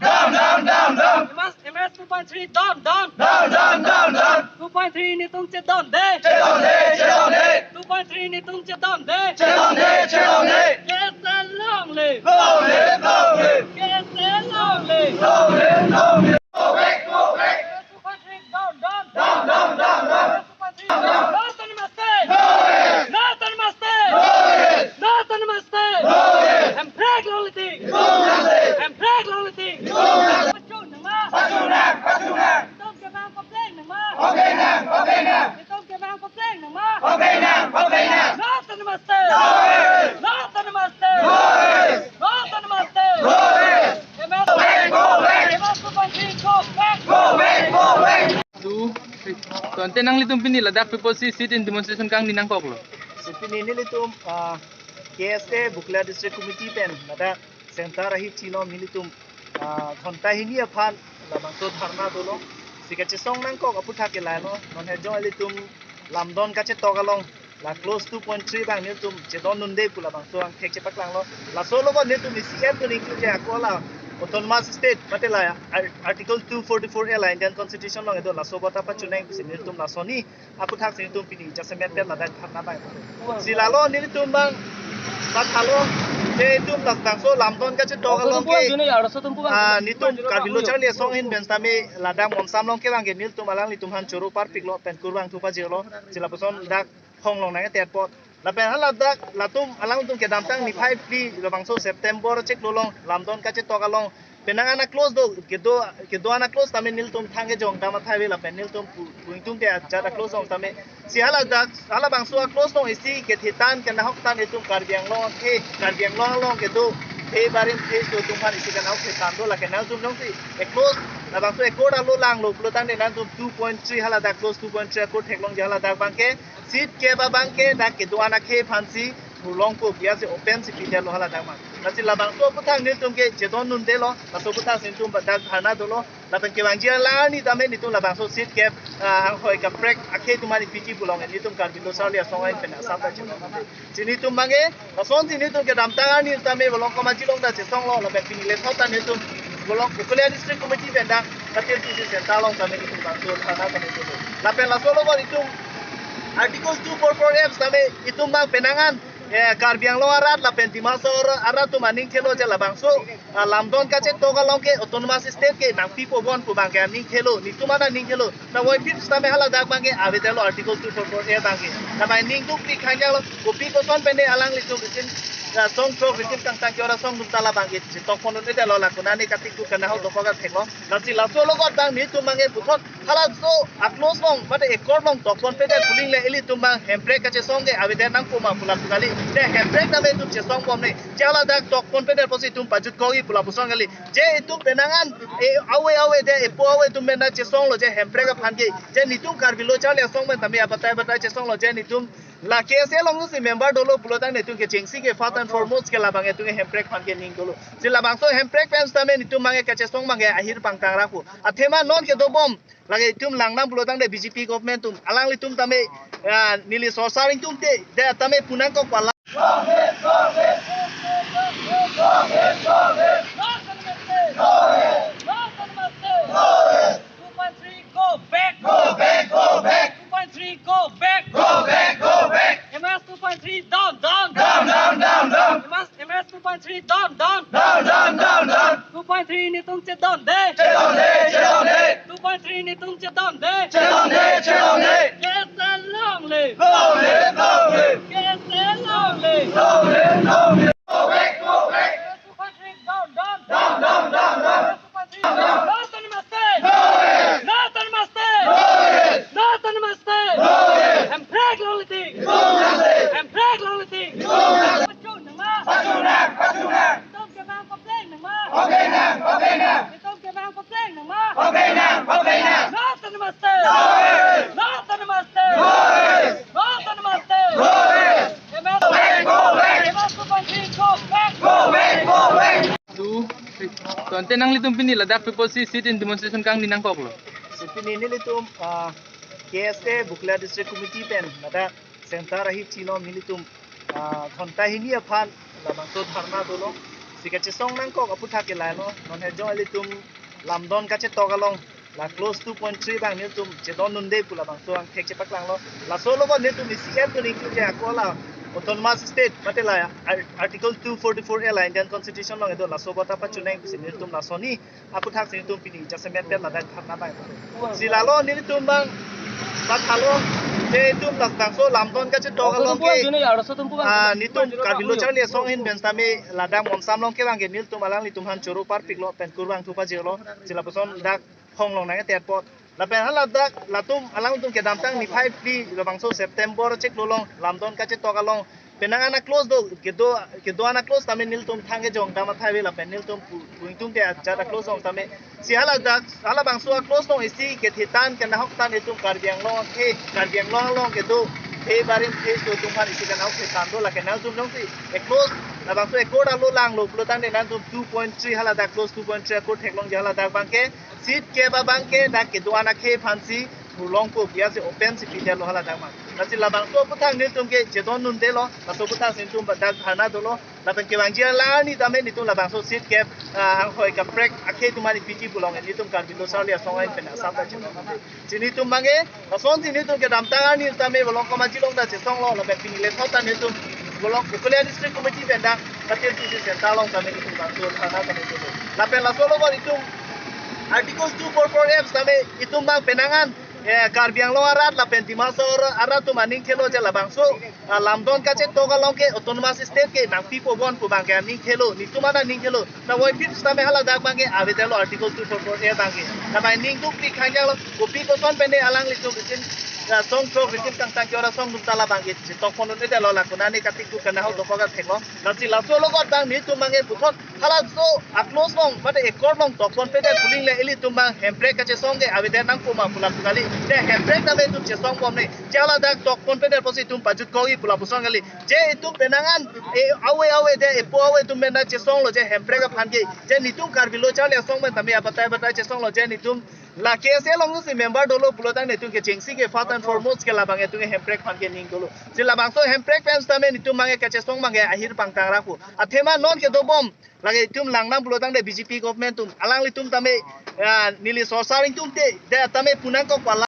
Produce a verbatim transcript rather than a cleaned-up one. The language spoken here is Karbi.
Down, down, down, down. M S, M S two point three down, down. Down, down, down, down. Two point three netum chedonde. Chedonde, chedonde. Two point three netum chedonde. Chedonde, chedonde. K S A long live. Long live, long live. K S A long live. Long live, long live. Go back, go back. M S two point three down, down. Down, down, down, down. Nat namaste! Nat namaste! Nat namaste! Hemprek longle tik! Hemprek longle tik! Pachun nangma! Pachun nang! Pachun nang! Netum kemang papleng nangma! Papleng nang! Papleng nang! Netum kemang papleng nangma! Papleng nang! Papleng nang! Nat namaste! Nat namaste! Nat namaste! Go back! Go back! M S two point three, go back! Go back! Go back! Tu, tu ante nanglitum pini ladak people si sit-in demonstration kangni nangkoklo. Si pini nelitum, ah, K S A Bokalia District Committee pen ladak center ahi chilom nelitum, ah, ghonta hini aphan labangso dharna dolo. Si kachesong nangkok aputhak ke lailo. Non hejong ilitum Lamdon kachetok along la clause two point three abang nelitum chedondunde pu labangso angthek chepaklanglo. Laso along nelitum isi app tu ningklu je ako la autonomous state mate la ar-, article two forty-four A la Indian Constitution along kedo laso abota pachunang pusi nelitum laso ni aputhak si nelitum pini jasemet pen ladak dharna abang. Si lalo nelitum abang pathalo je itum labangso Lamdon kachetok along ke, ah, nelitum Karbi Lo Charli Asong ahin pen sitame ladak Monsam along ke abang ke nelitum alanglitum aphan choro parpiklo pen kurvangthu pajirlo. Si lapuson dak khonglong nang tet apot. Lapen haladak latum alangtum kedamtang niphai phli labangso September chiklo along Lamdon kachetok along penang an a-clause do, kedo, kedo-an a-clause tame nelitum thang kejong dam athai ave lapen nelitum pu-, puingtum te ajat a-clause along tame. Si haladak, halabangso a-clause along isi kethe tan, kenahok tan itum Karbi Anglong, eh, Karbi Anglong along kedo, eh, barim, eh, so itum aphan isi kenahok kethe tan do lake nangtum jongsi a-clause, labangso accord alo langlo pulo tangte nangtum two point three haladak clause two point three accord theklongji haladak abang ke seat cap abang ke dak kedo-an akhei aphansi pulongpo pu ya si open si pidetlo haladak abang. Lasi labangso aputhak nelitum ke chedondundelo, laso aputhak si nelitum dak dharna dolo. Lapen kevangji alarni tame nelitum labangso seat cap, ah, anghoi kaprek akhei atum aphan piji pu along nelitum Karbi Lo Charli Asong ahin pen asap ta chedondunde. Si nelitum abang ke, lason si nelitum kedamtang arni tame Bolong Komaji along ta chesonglo, lapen pini lethot ta nelitum Bolong Bokalia District Committee pen dak Katil T C Center along tame nelitum bangso dharna tame dolo. Lapen laso along nelitum Article two four four F tame itum abang penang an, eh, Karbi Anglong arat lapen Dima Hasao arat atum aning thelo je labangso, ah, Lamdon kachetok along ke autonomous state ke nangpipo bon pu abang ke aning thelo, nelitum an aning thelo. Nangvoiphit sitame haladak abang ke avedetlo Article two four four A abang ke. Tame ningduk pi khangjanglo, kopi koson pen ne alanglitum ritim, ah, song throk ritim kangtang ke ora song dum tala abang ke chetok pon un-edetlo, la konane katik tu kanahok dokok atheklo. Lasi laso along abang nelitum abang ke puthot halaso a-clause along mate accord along tok ponpedet pu aling le ilitum abang hemprek kachesong ke avedet nangpo ma pu lapu kali. Te hemprek tame itum chesong bomne. Je haladak tok ponpedet pusi itum pajutkokji pu lapuson kali. Je itum penang an, eh, ave ave de, epo ave atum pen ta chesonglo je hemprek aphan ke. Je nelitum Karbi Lo Charli Asong pen tame abatai batai chesonglo je nelitum la K S A along si member dolo pulo tang nelitum ke chengsi ke first and foremost ke labang itum ke hemprek aphan ke ning dolo. Si labangso hemprek pen sitame nelitum abang ke kachesong abang ke ahir pangtang raku. Athema non kedo bom lake itum langdam pulo tangte B J P government atum alanglitum tame, ah, neli sorsar ingtungte, de tame pu nangkok pala. Two point three, go back! Go back, go back! Two point three, go back! Go back, go back! M S two point three, down, down! Down, down, down, down! M S, M S two point three, down, down! Down, down, down, down! Two point three netum chedonde! Chedonde, chedonde! Two point three netum chedonde! Chedonde, chedonde! K S A long live! Long live, long live! K S A long live! Long live, long live! Go back, go back! Two point three, down, down! Down, down, down, down! Nat namaste! Nat namaste! Nat namaste! Hemprek longle tik! Hemprek longle tik! Pachun nangma! Pachun nang! Pachun nang! Netum kemang papleng nangma! Papleng nang! Papleng nang! Netum kemang papleng nangma! Papleng nang! Papleng nang! Nat namaste! Nat namaste! Nat namaste! M S, M S two point three, go back! Go back! Go back! Tu, tu ante nanglitum pini ladak people si sit-in demonstration kangni nangkoklo. Si pini nelitum, ah, K S A Bokalia District Committee pen ladak center ahi chilom nelitum, ah, ghonta hini aphan labangso dharna dolo. Si kachesong nangkok aputhak ke lahelo, non he jong ilitum Lamdon kachetok along la clause two point three abang nelitum chedon nunde pu labangso angthek chepaklanglo. Laso lo bo nelitum isi et kuning tu je ako la autonomous state mate la ar- article two forty-four A la Indian Constitution along kedo, laso bo ta pachunang pusi nelitum laso ni aputhak si nelitum pini jasemet pen ladak dharna bai. Si lalo nelitum abang pathalo, je itum labangso Lamdon kachetok along ke ah, nelitum Karbi Lo Charli Asong ahin pen sitame ladak Monsam along ke abang ke nelitum alanglitum aphan choro parpiklo pen kurvangthu pajirlo. Si lapuson dak phong along nangketet apot, lapen haladak latum alangtum kedamtang niphai phli labangso September chiklo along Lamdon kachetok along penang an a clause do, kedo kedo an a clause tame nelitum thang kejong dam athai ave lapen nelitum pu- pu ingtung ke ajat a clause along tame. Si haladak halabangso a clause along isi kethe tan kenahok tan itum Karbi Anglong akhei, Karbi Anglong along kedo khei barim khei aso atum aphan isi kenahok kethe tan do, lake nangtum jongsi a clause labangso accord alo langlo pulo tangte nangtum two point three haladak clause two point three accord theklongji haladak abang ke seat kep abang ke dak kedo an akhei aphansi thurlongpo pu ase open si pidetlo haladak abang. Lasi labangso aputhak nelitum ke chedon nundelo, laso aputhak si nelitum dak dharna dolo. Lapen kevangji alarni tame nelitum labangso seat kep ah, anghoi kaprek akhei atum aphan piji pulo nge nelitum Karbi Lo Charli Asong ahin pen asam ta chedon nunde. Si nelitum abang ke, lason si nelitum kedamtang arni tame Bolong Komaji along ta chesonglo, lapen pini lethot ta nelitum Bolong Kokolia District Committee pen ta katil tusi center along tame nelitum bangso dharna tame dolo. Lapen laso lo bo itum Article two four four F tame itum abang penang an eh, Karbi Anglong arat lapen Dima Hasao arat atum aning thelo je labangso ah, Lamdon kachetok along ke autonomous state ke nangpipo bon pu abang ke aning thelo, nelitum an aning thelo. Ta voiphit sitame haladak abang ke avedetlo article two four four A abang ke. Ta bai ningduk pi khangjanglo, kopi koson pen ne alanglitum ritim ah, song throk ritim kangtang ke ora song dum ta labang ke chetok pon un-edetlo, la konane katik tu kenahok dokok atheklo. Lasi laso lo got abang nelitum abang ke puthot halaso a clause along mate accord along tok ponpedet puling le ilitum abang hemprek kachesong ke avedet nangpo ma pu lapu kali. Te hemprek tame itum chesong bom ne. Je haladak tok ponpedet apotsi itum pajutkokji pu lapuson kali. Je itum penang an e awe awe de epo awe atum pen ta chesonglo je hemprek aphan ke. Je nelitum Karbi Lo Charli Asong pen tame abatai batai chesonglo je nelitum la K S A along si member dolo pulo tang nelitum ke chengsi ke first and foremost ke labang itum ke hemprek aphan ke ning dolo. Si labangso hemprek pen sitame nelitum abang ke kachesong abang ke ahir pangtang rakpo. Athema non kedobom lake itum langnang pulo tangte B J P government atum alanglitum tame ah, neli sorsar ingtungte de tame pu nangkok pu